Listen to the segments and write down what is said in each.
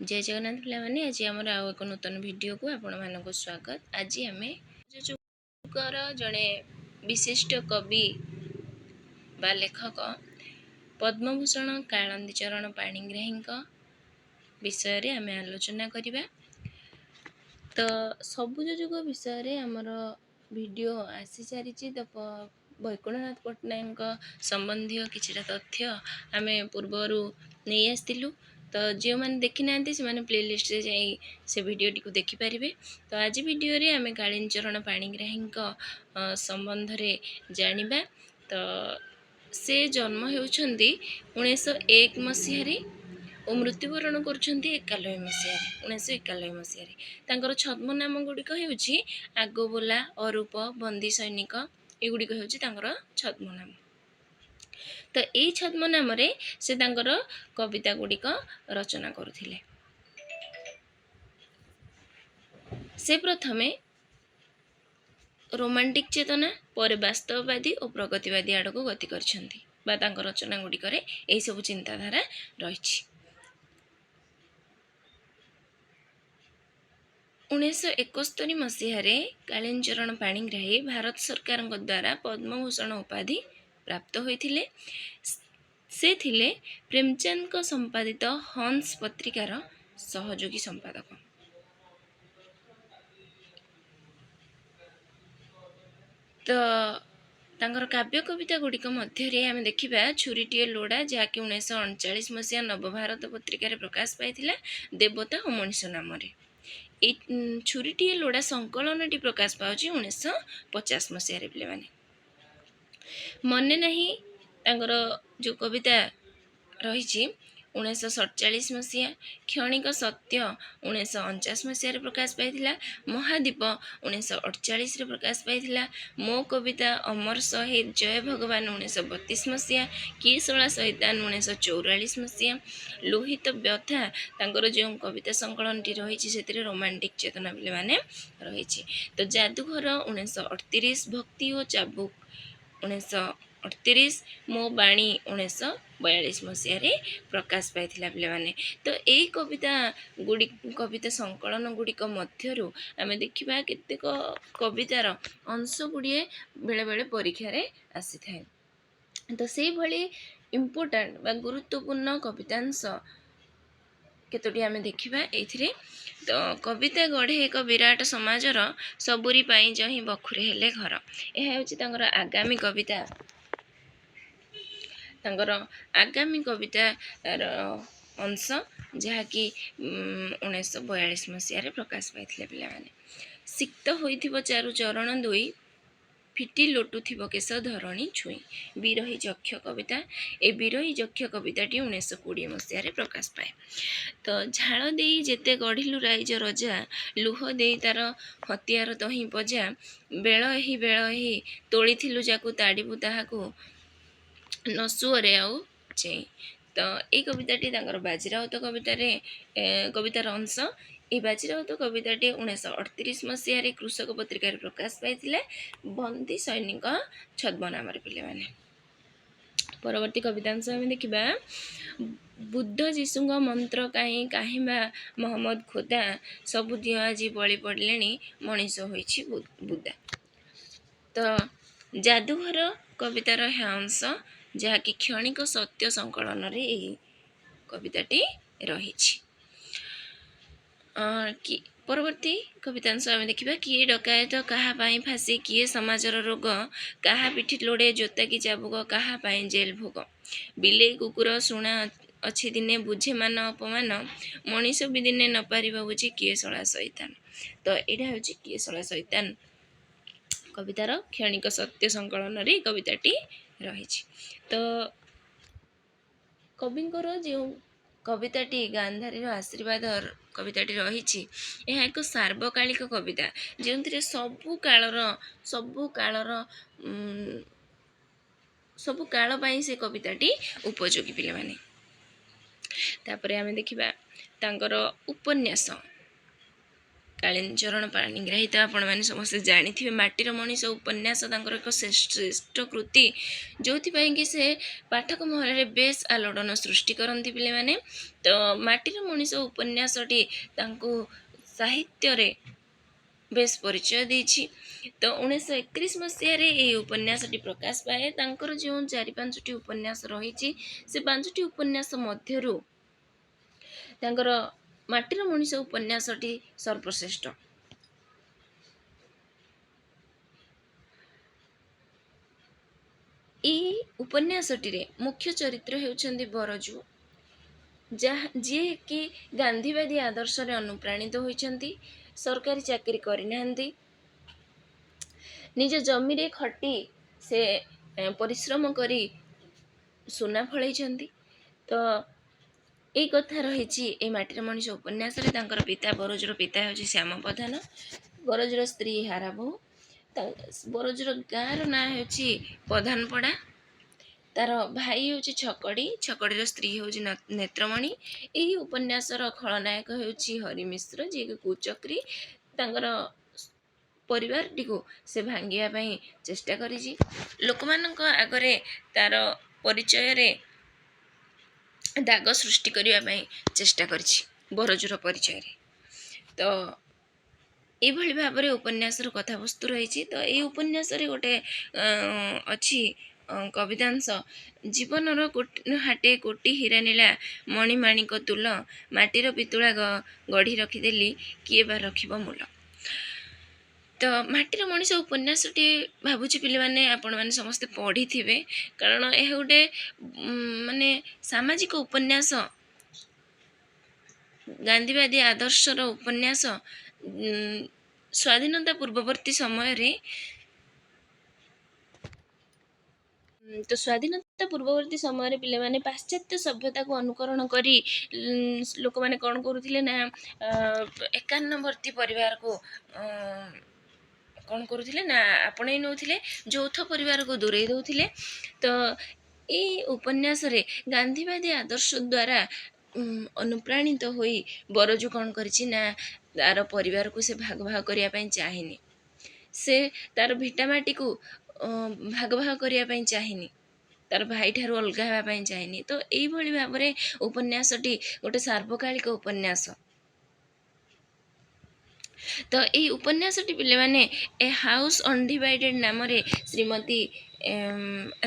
ଜୟ ଜଗନ୍ନାଥ ପିଲାମାନେ, ଆଜି ଆମର ଆଉ ଏକ ନୂତନ ଭିଡ଼ିଓକୁ ଆପଣମାନଙ୍କୁ ସ୍ୱାଗତ। ଆଜି ଆମେ ଯୁଗର ଜଣେ ବିଶିଷ୍ଟ କବି ବା ଲେଖକ ପଦ୍ମଭୂଷଣ କାଳନ୍ଦୀ ଚରଣ ପାଣିଗ୍ରାହୀଙ୍କ ବିଷୟରେ ଆମେ ଆଲୋଚନା କରିବା। ତ ସବୁଜ ଯୁଗ ବିଷୟରେ ଆମର ଭିଡ଼ିଓ ଆସିସାରିଛି। ତ ବୈକୁଣ୍ଠନାଥ ପଟ୍ଟନାୟକଙ୍କ ସମ୍ବନ୍ଧୀୟ କିଛିଟା ତଥ୍ୟ ଆମେ ପୂର୍ବରୁ ନେଇ ଆସିଥିଲୁ। ତ ଯେଉଁମାନେ ଦେଖିନାହାନ୍ତି, ସେମାନେ ପ୍ଲେଲିଷ୍ଟରେ ଯାଇ ସେ ଭିଡ଼ିଓଟିକୁ ଦେଖିପାରିବେ। ତ ଆଜି ଭିଡ଼ିଓରେ ଆମେ କାଳିନ୍ଦୀଚରଣ ପାଣିଗ୍ରାହୀଙ୍କ ସମ୍ବନ୍ଧରେ ଜାଣିବା। ତ ସେ ଜନ୍ମ ହେଉଛନ୍ତି 1901 ମସିହାରେ ଓ ମୃତ୍ୟୁବରଣ କରୁଛନ୍ତି 91 ମସିହାରେ, 1991 ମସିହାରେ। ତାଙ୍କର ଛଦ୍ମନାମ ଗୁଡ଼ିକ ହେଉଛି ଆଗବୋଲା, ଅରୂପ, ବନ୍ଦୀ ସୈନିକ। ଏଗୁଡ଼ିକ ହେଉଛି ତାଙ୍କର ଛଦ୍ମନାମ। ତ ଏଇ ଛଦ୍ମନାମରେ ସେ ତାଙ୍କର କବିତା ଗୁଡ଼ିକ ରଚନା କରୁଥିଲେ। ସେ ପ୍ରଥମେ ରୋମାଣ୍ଟିକ୍ ଚେତନା, ପରେ ବାସ୍ତବବାଦୀ ଓ ପ୍ରଗତିବାଦୀ ଆଡ଼କୁ ଗତି କରିଛନ୍ତି ବା ତାଙ୍କ ରଚନା ଗୁଡ଼ିକରେ ଏହିସବୁ ଚିନ୍ତାଧାରା ରହିଛି। 1971 ମସିହାରେ କାଳିନ୍ଦୀଚରଣ ପାଣିଗ୍ରାହୀ ଭାରତ ସରକାରଙ୍କ ଦ୍ୱାରା ପଦ୍ମଭୂଷଣ ଉପାଧି ପ୍ରାପ୍ତ ହୋଇଥିଲେ। ସେ ଥିଲେ ପ୍ରେମଚାନ୍ଦଙ୍କ ସମ୍ପାଦିତ ହଂସ ପତ୍ରିକାର ସହଯୋଗୀ ସମ୍ପାଦକ। ତ ତାଙ୍କର କାବ୍ୟ କବିତା ଗୁଡ଼ିକ ମଧ୍ୟରେ ଆମେ ଦେଖିବା ଛୁରୀଟିଏ ଲୋଡ଼ା, ଯାହାକି 1939 ମସିହା ନବଭାରତ ପତ୍ରିକାରେ ପ୍ରକାଶ ପାଇଥିଲା ଦେବତା ଓ ମଣିଷ ନାମରେ। ଏଇ ଛୁରୀଟିଏ ଲୋଡ଼ା ସଂକଳନଟି ପ୍ରକାଶ ପାଉଛି 1950 ମସିହାରେ ପିଲାମାନେ। ମନେ ନାହିଁ ତାଙ୍କର ଯେଉଁ କବିତା ରହିଛି 1947 ମସିହା, କ୍ଷଣିକ ସତ୍ୟ 1949 ମସିହାରେ ପ୍ରକାଶ ପାଇଥିଲା, ମହାଦୀପ 1948ରେ ପ୍ରକାଶ ପାଇଥିଲା, ମୋ କବିତା ଅମର ଶହୀଦ ଜୟ ଭଗବାନ 1932 ମସିହା, କିଏ ଶଳା ସୈତାନ 1944 ମସିହା, ଲୋହିତ ବ୍ୟଥା ତାଙ୍କର ଯେଉଁ କବିତା ସଂକଳନଟି ରହିଛି ସେଥିରେ ରୋମାଣ୍ଟିକ୍ ଚେତନା ପିଲାମାନେ ରହିଛି। ତ ଯାଦୁଘର 1938, ଭକ୍ତି ଓ ଚାବୁକ 1938, ମୋ ବାଣୀ 1942 ମସିହାରେ ପ୍ରକାଶ ପାଇଥିଲା ପିଲାମାନେ। ତ ଏଇ କବିତା ସଂକଳନ ଗୁଡ଼ିକ ମଧ୍ୟରୁ ଆମେ ଦେଖିବା କେତେକ କବିତାର ଅଂଶ ଗୁଡ଼ିଏ ବେଳେବେଳେ ପରୀକ୍ଷାରେ ଆସିଥାଏ। ତ ସେଇଭଳି ଇମ୍ପୋର୍ଟାଣ୍ଟ ବା ଗୁରୁତ୍ୱପୂର୍ଣ୍ଣ କବିତାଂଶ କେତୋଟି ଆମେ ଦେଖିବା ଏଇଥିରେ। ତ କବିତା ଗଢ଼େ ଏକ ବିରାଟ ସମାଜର, ସବୁରି ପାଇଁ ଯହିଁ ବଖୁରେ ହେଲେ ଘର। ଏହା ହେଉଛି ତାଙ୍କର ଆଗାମୀ କବିତା, ତାଙ୍କର ଆଗାମୀ କବିତାର ଅଂଶ, ଯାହାକି 1942 ମସିହାରେ ପ୍ରକାଶ ପାଇଥିଲା ପିଲାମାନେ। ସିକ୍ତ ହୋଇଥିବ ଚାରୁ ଚରଣ ଦୁଇ, ଫିଟି ଲୋଟୁଥିବ କେଶ ଧରଣୀ ଛୁଇଁ। ବିରହୀ ଯକ୍ଷ କବିତା, ଏ ବିରହୀ ଯକ୍ଷ କବିତାଟି 1920 ମସିହାରେ ପ୍ରକାଶ ପାଏ। ତ ଝାଳ ଦେଇ ଯେତେ ଗଢ଼ିଲୁ ରାଇଜ ରଜା, ଲୁହ ଦେଇ ତାର ହତିଆର ତହିଁ ପଜା, ବେଳ ଏହି ବେଳ ଏହି ତୋଳିଥିଲୁ ଯାକୁ ତାଡ଼ିବୁ ତାହାକୁ ନସୁଅରେ ଆଉ ଚେଇଁ। ତ ଏଇ କବିତାଟି ତାଙ୍କର ବାଜିରାଉତ କବିତାରେ କବିତାର ଅଂଶ। ଏହି ବାଜିରାଉତ କବିତାଟି 1938 ମସିହାରେ କୃଷକ ପତ୍ରିକାରେ ପ୍ରକାଶ ପାଇଥିଲା ବନ୍ଦୀ ସୈନିକ ଛଦ୍ମନାମରେ ପିଲାମାନେ। ପରବର୍ତ୍ତୀ କବିତାଂଶ ଆମେ ଦେଖିବା। ବୁଦ୍ଧ ଯୀଶୁଙ୍କ ମନ୍ତ୍ର କାହିଁ କାହିଁ ବା ମହମ୍ମଦ ଖୋଦା, ସବୁ ଦିଅଁ ଆଜି ବଳି ପଡ଼ିଲେଣି ମଣିଷ ହୋଇଛି ବୁଦା। ତ ଯାଦୁଘର କବିତାର ଏହା ଅଂଶ, ଯାହାକି କ୍ଷଣିକ ସତ୍ୟ ସଂକଳନରେ ଏହି କବିତାଟି ରହିଛି। କି ପରବର୍ତ୍ତୀ କବିତାଂଶ ଆମେ ଦେଖିବା। କିଏ ଡକାୟତ କାହା ପାଇଁ ଫାଶୀ, କିଏ ସମାଜର ରୋଗ, କାହା ପିଠି ଲୋଡ଼େ ଜୋତା କି ଚାବୁକ, କାହା ପାଇଁ ଜେଲ ଭୋଗ। ବିଲେଇ କୁକୁର ଶୁଣା ଅଛି ଦିନେ ବୁଝେ ମାନ ଅପମାନ, ମଣିଷ ବି ଦିନେ ନ ପାରିବ ବୁଝି କିଏ ଶଳା ସୈତାନ। ତ ଏଇଟା ହେଉଛି କିଏ ଶଳା ସୈତାନ କବିତାର କ୍ଷଣିକ ସତ୍ୟ ସଂକଳନରେ ଏଇ କବିତାଟି ରହିଛି। ତ କବିଙ୍କର ଯେଉଁ କବିତାଟି ଗାନ୍ଧାରୀର ଆଶୀର୍ବାଦ କବିତାଟି ରହିଛି, ଏହା ଏକ ସାର୍ବକାଳିକ କବିତା, ଯେଉଁଥିରେ ସବୁ କାଳ ପାଇଁ ସେ କବିତାଟି ଉପଯୋଗୀ ପିଲାମାନେ। ତାପରେ ଆମେ ଦେଖିବା ତାଙ୍କର ଉପନ୍ୟାସ। କାଳିନ୍ଦୀଚରଣ ପାଣିଗ୍ରାହୀ ତ ଆପଣମାନେ ସମସ୍ତେ ଜାଣିଥିବେ। ମାଟିର ମଣିଷ ଉପନ୍ୟାସ ତାଙ୍କର ଏକ ଶ୍ରେଷ୍ଠ କୃତି, ଯେଉଁଥିପାଇଁ କି ସେ ପାଠକ ମହଲରେ ବେଶ ଆଲୋଡ଼ନ ସୃଷ୍ଟି କରନ୍ତି ପିଲାମାନେ। ତ ମାଟିର ମଣିଷ ଉପନ୍ୟାସଟି ତାଙ୍କୁ ସାହିତ୍ୟରେ ବେଶ ପରିଚୟ ଦେଇଛି। ତ 1931 ମସିହାରେ ଏହି ଉପନ୍ୟାସଟି ପ୍ରକାଶ ପାଏ। ତାଙ୍କର ଯେଉଁ ଚାରି ପାଞ୍ଚଟି ଉପନ୍ୟାସ ରହିଛି, ସେ ପାଞ୍ଚଟି ଉପନ୍ୟାସ ମଧ୍ୟରୁ ତାଙ୍କର ମାଟିର ମଣିଷ ଉପନ୍ୟାସଟି ସର୍ବଶ୍ରେଷ୍ଠ। ଏହି ଉପନ୍ୟାସଟିରେ ମୁଖ୍ୟ ଚରିତ୍ର ହେଉଛନ୍ତି ବରଜୁ, ଯାହା ଯିଏକି ଗାନ୍ଧୀବାଦୀ ଆଦର୍ଶରେ ଅନୁପ୍ରାଣିତ ହୋଇଛନ୍ତି, ସରକାରୀ ଚାକିରି କରିନାହାନ୍ତି, ନିଜ ଜମିରେ ଖଟି ସେ ପରିଶ୍ରମ କରି ସୁନା ଫଳେଇଛନ୍ତି। ତ ଏଇ କଥା ରହିଛି ଏଇ ମାଟିର ମଣିଷ ଉପନ୍ୟାସରେ। ତାଙ୍କର ପିତା, ବରଜୁର ପିତା ହେଉଛି ଶ୍ୟାମ ପ୍ରଧାନ, ବରଜୁର ସ୍ତ୍ରୀ ହାରାବୋହୂ। ବରଜୁର ଗାଁର ନାଁ ହେଉଛି ପ୍ରଧାନପଡ଼ା। ତାର ଭାଇ ହେଉଛି ଛକଡ଼ି, ଛକଡ଼ିର ସ୍ତ୍ରୀ ହେଉଛି ନେତ୍ରମଣି। ଏହି ଉପନ୍ୟାସର ଖଳନାୟକ ହେଉଛି ହରି ମିଶ୍ର, ଯିଏକି କୁଚକ୍ରୀ। ତାଙ୍କର ପରିବାରଟିକୁ ସେ ଭାଙ୍ଗିବା ପାଇଁ ଚେଷ୍ଟା କରିଛି, ଲୋକମାନଙ୍କ ଆଗରେ ତାର ପରିଚୟରେ ଦାଗ ସୃଷ୍ଟି କରିବା ପାଇଁ ଚେଷ୍ଟା କରିଛି ବରଜୁର ପରିଚୟରେ। ତ ଏଇଭଳି ଭାବରେ ଉପନ୍ୟାସର କଥାବସ୍ତୁ ରହିଛି। ତ ଏଇ ଉପନ୍ୟାସରେ ଗୋଟେ ଅଛି କବିତାଂଶ, ଜୀବନର ହାଟେ କୋଟି ହୀରାନୀଳା ମଣିମାଣିକ ତୁଲ, ମାଟିର ପିତୁଳା ଗଢ଼ି ରଖିଦେଲି କିଏ ବା ରଖିବ ମୂଲ। ତ ମାଟିର ମଣିଷ ଉପନ୍ୟାସଟି ଭାବୁଛି ପିଲାମାନେ ଆପଣମାନେ ସମସ୍ତେ ପଢ଼ିଥିବେ, କାରଣ ଏହା ଗୋଟେ ମାନେ ସାମାଜିକ ଉପନ୍ୟାସ, ଗାନ୍ଧୀବାଦୀ ଆଦର୍ଶର ଉପନ୍ୟାସ। ସ୍ୱାଧୀନତା ପୂର୍ବବର୍ତ୍ତୀ ସମୟରେ, ତ ସ୍ୱାଧୀନତା ପୂର୍ବବର୍ତ୍ତୀ ସମୟରେ ପିଲାମାନେ ପାଶ୍ଚାତ୍ୟ ସଭ୍ୟତାକୁ ଅନୁକରଣ କରି ଲୋକମାନେ କ'ଣ କରୁଥିଲେ ନା ଏକାନ୍ନବର୍ତ୍ତୀ ପରିବାରକୁ କ'ଣ କରୁଥିଲେ ନା ଆପଣେଇ ନେଉଥିଲେ, ଯୌଥ ପରିବାରକୁ ଦୂରେଇ ଦେଉଥିଲେ। ତ ଏଇ ଉପନ୍ୟାସରେ ଗାନ୍ଧୀବାଦୀ ଆଦର୍ଶ ଦ୍ୱାରା ଅନୁପ୍ରାଣିତ ହୋଇ ବରଜୁ କ'ଣ କରିଛି ନା ତାର ପରିବାରକୁ ସେ ଭାଗ ଭାଗ କରିବା ପାଇଁ ଚାହେଁନି, ସେ ତାର ଭିଟାମାଟିକୁ ଭାଗ ଭାଗ କରିବା ପାଇଁ ଚାହେଁନି, ତାର ଭାଇଠାରୁ ଅଲଗା ହେବା ପାଇଁ ଚାହେଁନି। ତ ଏଇଭଳି ଭାବରେ ଉପନ୍ୟାସଟି ଗୋଟେ ସାର୍ବକାଳିକ ଉପନ୍ୟାସ। ତ ଏଇ ଉପନ୍ୟାସଟି ପିଲାମାନେ ଏ ହାଉସ୍ ଅନଡିଭାଇଡେଡ଼ ନାମରେ ଶ୍ରୀମତୀ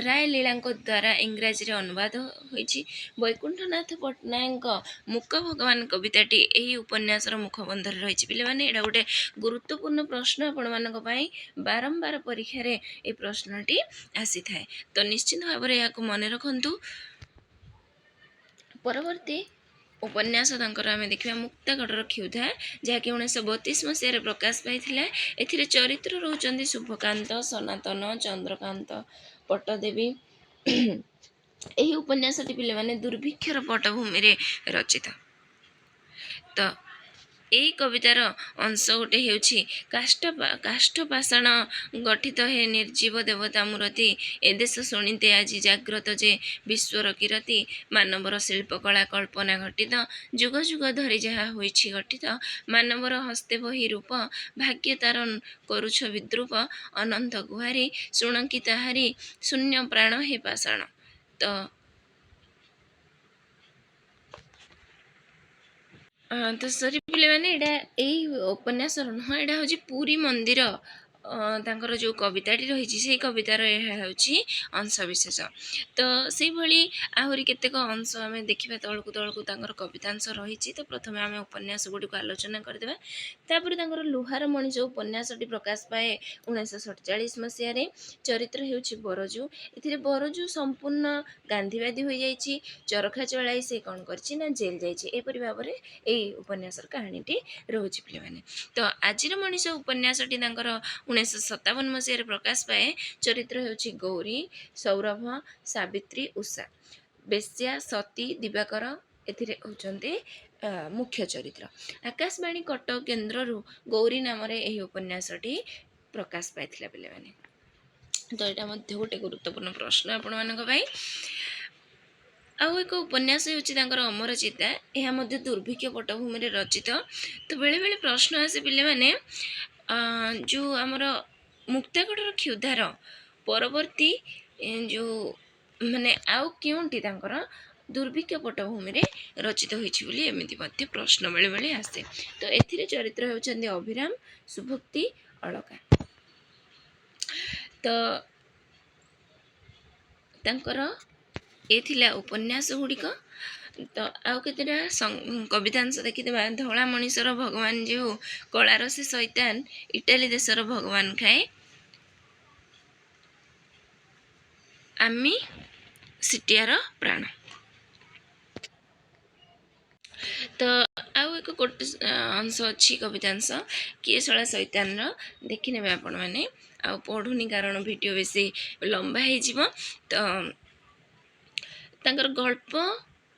ରାୟଲୀଳାଙ୍କ ଦ୍ୱାରା ଇଂରାଜୀରେ ଅନୁବାଦ ହୋଇଛି। ବୈକୁଣ୍ଠନାଥ ପଟ୍ଟନାୟକଙ୍କ ମୂକ ଭଗବାନ କବିତାଟି ଏହି ଉପନ୍ୟାସର ମୁଖବନ୍ଧରେ ରହିଛି। ପିଲାମାନେ, ଏଇଟା ଗୋଟେ ଗୁରୁତ୍ୱପୂର୍ଣ୍ଣ ପ୍ରଶ୍ନ ଆପଣମାନଙ୍କ ପାଇଁ, ବାରମ୍ବାର ପରୀକ୍ଷାରେ ଏହି ପ୍ରଶ୍ନଟି ଆସିଥାଏ, ତ ନିଶ୍ଚିତ ଭାବରେ ଏହାକୁ ମନେ ରଖନ୍ତୁ। ପରବର୍ତ୍ତୀ ଉପନ୍ୟାସ ତାଙ୍କର ଆମେ ଦେଖିବା ମୁକ୍ତାଗଡ଼ର କ୍ଷୁଧା, ଯାହାକି 1932 ମସିହାରେ ପ୍ରକାଶ ପାଇଥିଲା। ଏଥିରେ ଚରିତ୍ର ରହୁଛନ୍ତି ଶୁଭକାନ୍ତ, ସନାତନ, ଚନ୍ଦ୍ରକାନ୍ତ, ପଟ୍ଟଦେବୀ। ଏହି ଉପନ୍ୟାସଟି ପିଲାମାନେ ଦୁର୍ଭିକ୍ଷର ପଟ୍ଟଭୂମିରେ ରଚିତ। ତ ଏଇ କବିତାର ଅଂଶ ଗୋଟେ ହେଉଛି, କାଷ୍ଠ ପାଷାଣ ଗଠିତ ହେ ନିର୍ଜୀବ ଦେବତା ମୂରତି, ଏଦେଶ ଶୁଣିତେ ଆଜି ଜାଗ୍ରତ ଯେ ବିଶ୍ୱର କିରତି, ମାନବର ଶିଳ୍ପକଳା କଳ୍ପନା ଘଟିତ, ଯୁଗ ଯୁଗ ଧରି ଯାହା ହୋଇଛି ଗଠିତ, ମାନବର ହସ୍ତେ ବହି ରୂପ, ଭାଗ୍ୟ ତାର କରୁଛ ବିଦ୍ରୂପ, ଅନନ୍ତ ଗୁହାରି ଶୁଣ କି ତାହାରି ଶୂନ୍ୟ ପ୍ରାଣ ହେ ପାଷାଣ। ତ ସରି ପିଲାମାନେ, ଏଇଟା ଏଇ ଉପନ୍ୟାସର ନୁହଁ, ଏଇଟା ହେଉଛି ପୁରୀ ମନ୍ଦିର ତାଙ୍କର ଯେଉଁ କବିତାଟି ରହିଛି, ସେଇ କବିତାର ଏହା ହେଉଛି ଅଂଶବିଶେଷ। ତ ସେଇଭଳି ଆହୁରି କେତେକ ଅଂଶ ଆମେ ଦେଖିବା ତଳକୁ ତଳକୁ ତାଙ୍କର କବିତାଂଶ ରହିଛି। ତ ପ୍ରଥମେ ଆମେ ଉପନ୍ୟାସ ଗୁଡ଼ିକୁ ଆଲୋଚନା କରିଦେବା। ତାପରେ ତାଙ୍କର ଲୁହାର ମଣିଷ ଉପନ୍ୟାସଟି ପ୍ରକାଶ ପାଏ 1947 ମସିହାରେ। ଚରିତ୍ର ହେଉଛି ବରଜୁ। ଏଥିରେ ବରଜୁ ସମ୍ପୂର୍ଣ୍ଣ ଗାନ୍ଧୀବାଦୀ ହୋଇଯାଇଛି, ଚରଖା ଚଳାଇ ସେ କ'ଣ କରିଛି ନା ଜେଲ୍ ଯାଇଛି। ଏପରି ଭାବରେ ଏଇ ଉପନ୍ୟାସର କାହାଣୀଟି ରହୁଛି ପିଲାମାନେ। ତ ଆଜିର ମଣିଷ ଉପନ୍ୟାସଟି ତାଙ୍କର 1957 ମସିହାରେ ପ୍ରକାଶ ପାଏ। ଚରିତ୍ର ହେଉଛି ଗୌରୀ, ସୌରଭ, ସାବିତ୍ରୀ, ଉଷା, ବେଶ୍ୟା, ସତୀ, ଦିବାକର ଏଥିରେ ହେଉଛନ୍ତି ମୁଖ୍ୟ ଚରିତ୍ର। ଆକାଶବାଣୀ କଟକ କେନ୍ଦ୍ରରୁ ଗୌରୀ ନାମରେ ଏହି ଉପନ୍ୟାସଟି ପ୍ରକାଶ ପାଇଥିଲା ପିଲାମାନେ। ତ ଏଇଟା ମଧ୍ୟ ଗୋଟେ ଗୁରୁତ୍ୱପୂର୍ଣ୍ଣ ପ୍ରଶ୍ନ ଆପଣମାନଙ୍କ ପାଇଁ। ଆଉ ଏକ ଉପନ୍ୟାସ ହେଉଛି ତାଙ୍କର ଅମରଚିତା। ଏହା ମଧ୍ୟ ଦୁର୍ଭିକ୍ଷ ପଟ୍ଟଭୂମିରେ ରଚିତ। ତ ବେଳେବେଳେ ପ୍ରଶ୍ନ ଆସେ ପିଲାମାନେ, ଯେଉଁ ଆମର ମୁକ୍ତାଗଡ଼ର କ୍ଷୁଧାର ପରବର୍ତ୍ତୀ ଯେଉଁ ମାନେ ଆଉ କେଉଁଟି ତାଙ୍କର ଦୁର୍ଭିକ୍ଷ ପଟ୍ଟଭୂମିରେ ରଚିତ ହୋଇଛି ବୋଲି ଏମିତି ମଧ୍ୟ ପ୍ରଶ୍ନ ବେଳେବେଳେ ଆସେ। ତ ଏଥିରେ ଚରିତ୍ର ହେଉଛନ୍ତି ଅଭିରାମ, ସୁଭକ୍ତି, ଅଳକା। ତ ତାଙ୍କର ଏ ଥିଲା ଉପନ୍ୟାସ ଗୁଡ଼ିକ। ତ ଆଉ କେତେଟା କବିତାଂଶ ଦେଖିଦେବା। ଧଳା ମଣିଷର ଭଗବାନ ଯେଉଁ, କଳାର ସେ ସୈତାନ, ଇଟାଲୀ ଦେଶର ଭଗବାନ ଖାଏ, ଆମେ ସିଟିଆର ପ୍ରାଣ। ତ ଆଉ ଏକ ଗୋଟେ ଅଂଶ ଅଛି କବିତାଂଶ କିଏ ଶଳା ସୈତାନର, ଦେଖିନେବେ ଆପଣମାନେ। ଆଉ ପଢ଼ୁନି କାରଣ ଭିଡ଼ିଓ ବେଶୀ ଲମ୍ବା ହେଇଯିବ। ତ ତାଙ୍କର ଗଳ୍ପ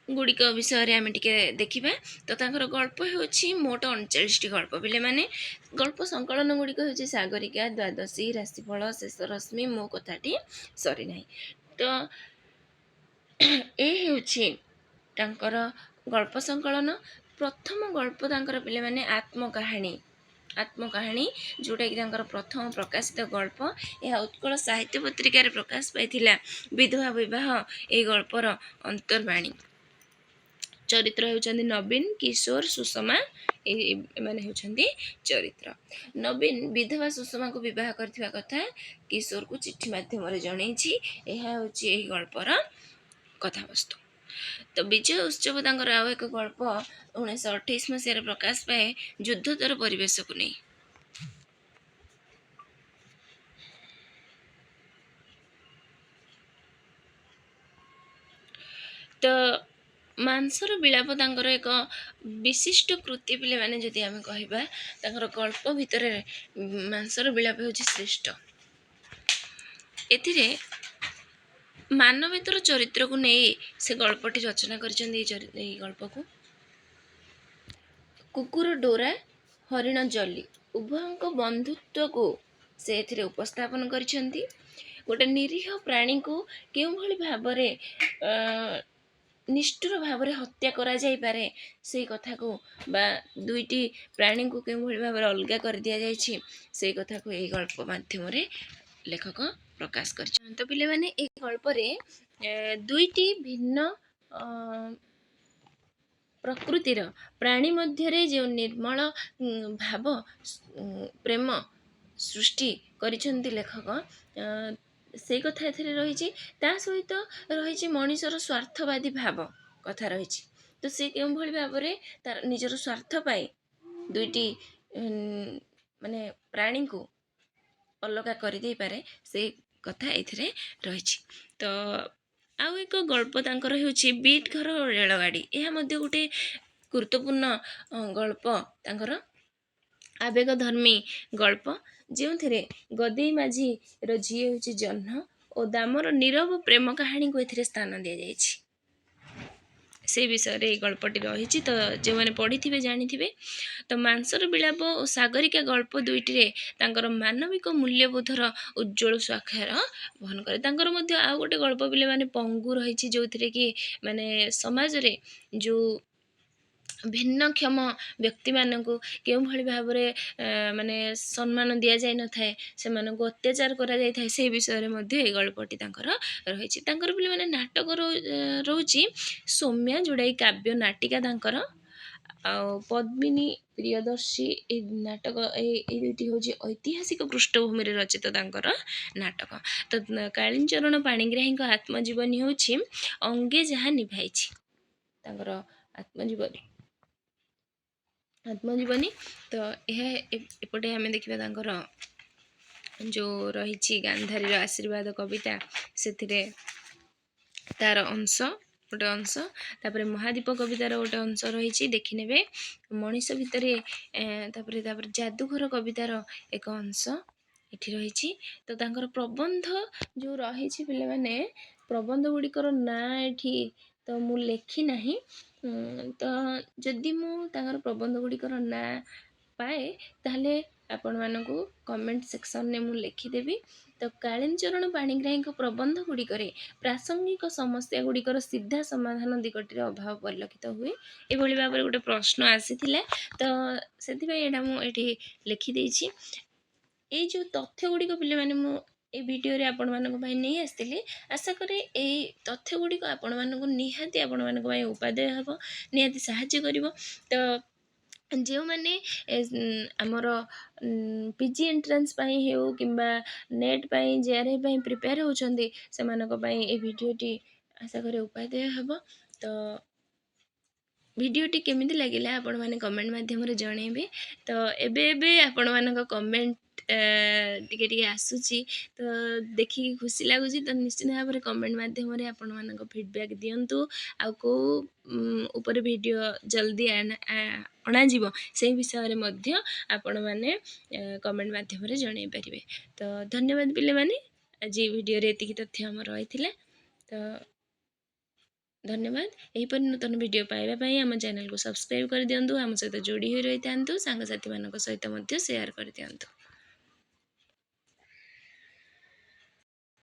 ଗୁଡ଼ିକ ବିଷୟରେ ଆମେ ଟିକେ ଦେଖିବା। ତ ତାଙ୍କର ଗଳ୍ପ ହେଉଛି ମୋଟ 39ଟି ଗଳ୍ପ ପିଲାମାନେ। ଗଳ୍ପ ସଂକଳନ ଗୁଡ଼ିକ ହେଉଛି ସାଗରିକା, ଦ୍ୱାଦଶୀ, ରାଶିଫଳ, ଶେଷ ରଶ୍ମି, ମୋ କଥାଟି ସରିନାହିଁ। ତ ଏ ହେଉଛି ତାଙ୍କର ଗଳ୍ପ ସଂକଳନ। ପ୍ରଥମ ଗଳ୍ପ ତାଙ୍କର ପିଲାମାନେ ଆତ୍ମକାହାଣୀ, ଆତ୍ମକାହାଣୀ ଯେଉଁଟାକି ତାଙ୍କର ପ୍ରଥମ ପ୍ରକାଶିତ ଗଳ୍ପ। ଏହା ଉତ୍କଳ ସାହିତ୍ୟ ପତ୍ରିକାରେ ପ୍ରକାଶ ପାଇଥିଲା। ବିଧବା ବିବାହ ଏହି ଗଳ୍ପର ଅନ୍ତର୍ବାଣୀ। ଚରିତ୍ର ହେଉଛନ୍ତି ନବୀନ, କିଶୋର, ସୁଷମା, ଏମାନେ ହେଉଛନ୍ତି ଚରିତ୍ର। ନବୀନ ବିଧବା ସୁଷମାକୁ ବିବାହ କରିଥିବା କଥା କିଶୋରକୁ ଚିଠି ମାଧ୍ୟମରେ ଜଣେଇଛି। ଏହା ହେଉଛି ଏହି ଗଳ୍ପର କଥାବସ୍ତୁ। ତ ବିଜୟ ଉତ୍ସବ ତାଙ୍କର ଆଉ ଏକ ଗଳ୍ପ 1928 ମସିହାରେ ପ୍ରକାଶ ପାଏ, ଯୁଦ୍ଧୋତ୍ତର ପରିବେଶକୁ ନେଇ। ତ ମାଂସର ବିଳାପ ତାଙ୍କର ଏକ ବିଶିଷ୍ଟ କୃତି ପିଲାମାନେ। ଯଦି ଆମେ କହିବା ତାଙ୍କର ଗଳ୍ପ ଭିତରେ ମାଂସର ବିଳାପ ହେଉଛି ଶ୍ରେଷ୍ଠ। ଏଥିରେ ମାନବେତର ଚରିତ୍ରକୁ ନେଇ ସେ ଗଳ୍ପଟି ରଚନା କରିଛନ୍ତି। ଏଇ ଗଳ୍ପକୁ କୁକୁର ଡୋରା, ହରିଣ ଜଲି ଉଭୟଙ୍କ ବନ୍ଧୁତ୍ୱକୁ ସେ ଏଥିରେ ଉପସ୍ଥାପନ କରିଛନ୍ତି। ଗୋଟେ ନିରୀହ ପ୍ରାଣୀକୁ କେଉଁଭଳି ଭାବରେ ନିଷ୍ଠୁର ଭାବରେ ହତ୍ୟା କରାଯାଇପାରେ ସେଇ କଥାକୁ, ବା ଦୁଇଟି ପ୍ରାଣୀଙ୍କୁ କେଉଁଭଳି ଭାବରେ ଅଲଗା କରିଦିଆଯାଇଛି ସେଇ କଥାକୁ ଏହି ଗଳ୍ପ ମାଧ୍ୟମରେ ଲେଖକ ପ୍ରକାଶ କରିଛନ୍ତି। ତ ପିଲାମାନେ, ଏହି ଗଳ୍ପରେ ଦୁଇଟି ଭିନ୍ନ ପ୍ରକୃତିର ପ୍ରାଣୀ ମଧ୍ୟରେ ଯେଉଁ ନିର୍ମଳ ଭାବ ପ୍ରେମ ସୃଷ୍ଟି କରିଛନ୍ତି ଲେଖକ, ସେଇ କଥା ଏଥିରେ ରହିଛି। ତା ସହିତ ରହିଛି ମଣିଷର ସ୍ୱାର୍ଥବାଦୀ ଭାବ କଥା ରହିଛି। ତ ସେ କେଉଁଭଳି ଭାବରେ ତାର ନିଜର ସ୍ୱାର୍ଥ ପାଇଁ ଦୁଇଟି ମାନେ ପ୍ରାଣୀଙ୍କୁ ଅଲଗା କରିଦେଇପାରେ ସେଇ କଥା ଏଥିରେ ରହିଛି। ତ ଆଉ ଏକ ଗଳ୍ପ ତାଙ୍କର ହେଉଛି ବିଟ୍ ଘର ରେଳଗାଡ଼ି। ଏହା ମଧ୍ୟ ଗୋଟେ ଗୁରୁତ୍ୱପୂର୍ଣ୍ଣ ଗଳ୍ପ ତାଙ୍କର, ଆବେଗଧର୍ମୀ ଗଳ୍ପ, ଯେଉଁଥିରେ ଗଦେଇ ମାଝୀର ଝିଅ ହେଉଛି ଜହ୍ନ ଓ ଦାମର ନୀରବ ପ୍ରେମ କାହାଣୀକୁ ଏଥିରେ ସ୍ଥାନ ଦିଆଯାଇଛି। ସେଇ ବିଷୟରେ ଏଇ ଗଳ୍ପଟି ରହିଛି। ତ ଯେଉଁମାନେ ପଢ଼ିଥିବେ ଜାଣିଥିବେ। ତ ମାଂସର ବିଳାପ ଓ ସାଗରିକା ଗଳ୍ପ ଦୁଇଟିରେ ତାଙ୍କର ମାନବିକ ମୂଲ୍ୟବୋଧର ଉଜ୍ଜ୍ୱଳ ସ୍ୱାକ୍ଷର ବହନ କରେ। ତାଙ୍କର ମଧ୍ୟ ଆଉ ଗୋଟେ ଗଳ୍ପ ପିଲାମାନେ ପଙ୍ଗୁ ରହିଛି, ଯେଉଁଥିରେ କି ମାନେ ସମାଜରେ ଯେଉଁ ଭିନ୍ନକ୍ଷମ ବ୍ୟକ୍ତିମାନଙ୍କୁ କେଉଁଭଳି ଭାବରେ ମାନେ ସମ୍ମାନ ଦିଆଯାଇନଥାଏ, ସେମାନଙ୍କୁ ଅତ୍ୟାଚାର କରାଯାଇଥାଏ, ସେହି ବିଷୟରେ ମଧ୍ୟ ଏଇ ଗଳ୍ପଟି ତାଙ୍କର ରହିଛି। ତାଙ୍କର ପିଲାମାନେ ନାଟକ ରହୁଛି ସୌମ୍ୟା, ଯେଉଁଟାକି କାବ୍ୟ ନାଟିକା ତାଙ୍କର, ଆଉ ପଦ୍ମିନୀ ପ୍ରିୟଦର୍ଶୀ ଏଇ ନାଟକ। ଏଇ ଦୁଇଟି ହେଉଛି ଐତିହାସିକ ପୃଷ୍ଠଭୂମିରେ ରଚିତ ତାଙ୍କର ନାଟକ। ତ କାଳିଞ୍ଚରଣ ପାଣିଗ୍ରାହୀଙ୍କ ଆତ୍ମଜୀବନୀ ହେଉଛି ଅଙ୍ଗେ ଯାହା ନିଭାଇଛି, ତାଙ୍କର ଆତ୍ମଜୀବନୀ। ତ ଏହା ଏପଟେ ଆମେ ଦେଖିବା ତାଙ୍କର ଯେଉଁ ରହିଛି ଗାନ୍ଧାରୀର ଆଶୀର୍ବାଦ କବିତା, ସେଥିରେ ତାର ଅଂଶ ଗୋଟେ ଅଂଶ, ତାପରେ ମହାଦୀପ କବିତାର ଗୋଟେ ଅଂଶ ରହିଛି, ଦେଖିନେବେ ମଣିଷ ଭିତରେ। ତାପରେ ଯାଦୁଘର କବିତାର ଏକ ଅଂଶ ଏଠି ରହିଛି। ତ ତାଙ୍କର ପ୍ରବନ୍ଧ ଯେଉଁ ରହିଛି ପିଲାମାନେ, ପ୍ରବନ୍ଧ ଗୁଡ଼ିକର ନାଁ ଏଠି ତ ମୁଁ ଲେଖି ନାହିଁ। ତ ଯଦି ମୁଁ ତାଙ୍କର ପ୍ରବନ୍ଧ ଗୁଡ଼ିକର ନାଁ ପାଏ, ତାହେଲେ ଆପଣମାନଙ୍କୁ କମେଣ୍ଟ ସେକ୍ସନରେ ମୁଁ ଲେଖିଦେବି। ତ କାଳିନ୍ଦୀଚରଣ ପାଣିଗ୍ରାହୀଙ୍କ ପ୍ରବନ୍ଧ ଗୁଡ଼ିକରେ ପ୍ରାସଙ୍ଗିକ ସମସ୍ୟା ଗୁଡ଼ିକର ସିଧା ସମାଧାନ ଦିଗଟିରେ ଅଭାବ ପରିଲକ୍ଷିତ ହୁଏ। ଏଭଳି ଭାବରେ ଗୋଟେ ପ୍ରଶ୍ନ ଆସିଥିଲା, ତ ସେଥିପାଇଁ ଏଇଟା ମୁଁ ଏଠି ଲେଖିଦେଇଛି। ଏଇ ଯେଉଁ ତଥ୍ୟ ଗୁଡ଼ିକ ପିଲାମାନେ ମୁଁ ଏ ଭିଡ଼ିଓରେ ଆପଣମାନଙ୍କ ପାଇଁ ନେଇ ଆସିଥିଲି, ଆଶା କରେ ଏଇ ତଥ୍ୟ ଗୁଡ଼ିକ ଆପଣମାନଙ୍କୁ ନିହାତି ଆପଣମାନଙ୍କ ପାଇଁ ଉପାଦେୟ ହେବ, ନିହାତି ସାହାଯ୍ୟ କରିବ। ତ ଯେଉଁମାନେ ଆମର ପି ଜି ଏଣ୍ଟ୍ରାନ୍ସ ପାଇଁ ହେଉ କିମ୍ବା ନେଟ୍ ପାଇଁ, ଜେ ଆର୍ ଏଫ୍ ପାଇଁ ପ୍ରିପେୟାର ହେଉଛନ୍ତି, ସେମାନଙ୍କ ପାଇଁ ଏ ଭିଡ଼ିଓଟି ଆଶା କରେ ଉପାଦେୟ ହେବ। ତ ଭିଡ଼ିଓଟି କେମିତି ଲାଗିଲା ଆପଣମାନେ କମେଣ୍ଟ ମାଧ୍ୟମରେ ଜଣେଇବେ। ତ ଏବେ ଏବେ ଆପଣମାନଙ୍କ କମେଣ୍ଟ ଟିକେ ଟିକେ ଆସୁଛି, ତ ଦେଖିକି ଖୁସି ଲାଗୁଛି। ତ ନିଶ୍ଚିତ ଭାବରେ କମେଣ୍ଟ ମାଧ୍ୟମରେ ଆପଣମାନଙ୍କ ଫିଡ଼ବ୍ୟାକ୍ ଦିଅନ୍ତୁ, ଆଉ କେଉଁ ଉପରେ ଭିଡ଼ିଓ ଜଲ୍ଦି ଅଣାଯିବ ସେଇ ବିଷୟରେ ମଧ୍ୟ ଆପଣମାନେ କମେଣ୍ଟ ମାଧ୍ୟମରେ ଜଣାଇ ପାରିବେ। ତ ଧନ୍ୟବାଦ ପିଲାମାନେ, ଆଜି ଭିଡ଼ିଓରେ ଏତିକି ତଥ୍ୟ ଆମର ରହିଥିଲା। ତ ଧନ୍ୟବାଦ। ଏହିପରି ନୂତନ ଭିଡ଼ିଓ ପାଇବା ପାଇଁ ଆମ ଚ୍ୟାନେଲକୁ ସବସ୍କ୍ରାଇବ୍ କରିଦିଅନ୍ତୁ, ଆମ ସହିତ ଯୋଡ଼ି ହୋଇ ରହିଥାନ୍ତୁ, ସାଙ୍ଗସାଥିମାନଙ୍କ ସହିତ ମଧ୍ୟ ସେୟାର କରିଦିଅନ୍ତୁ।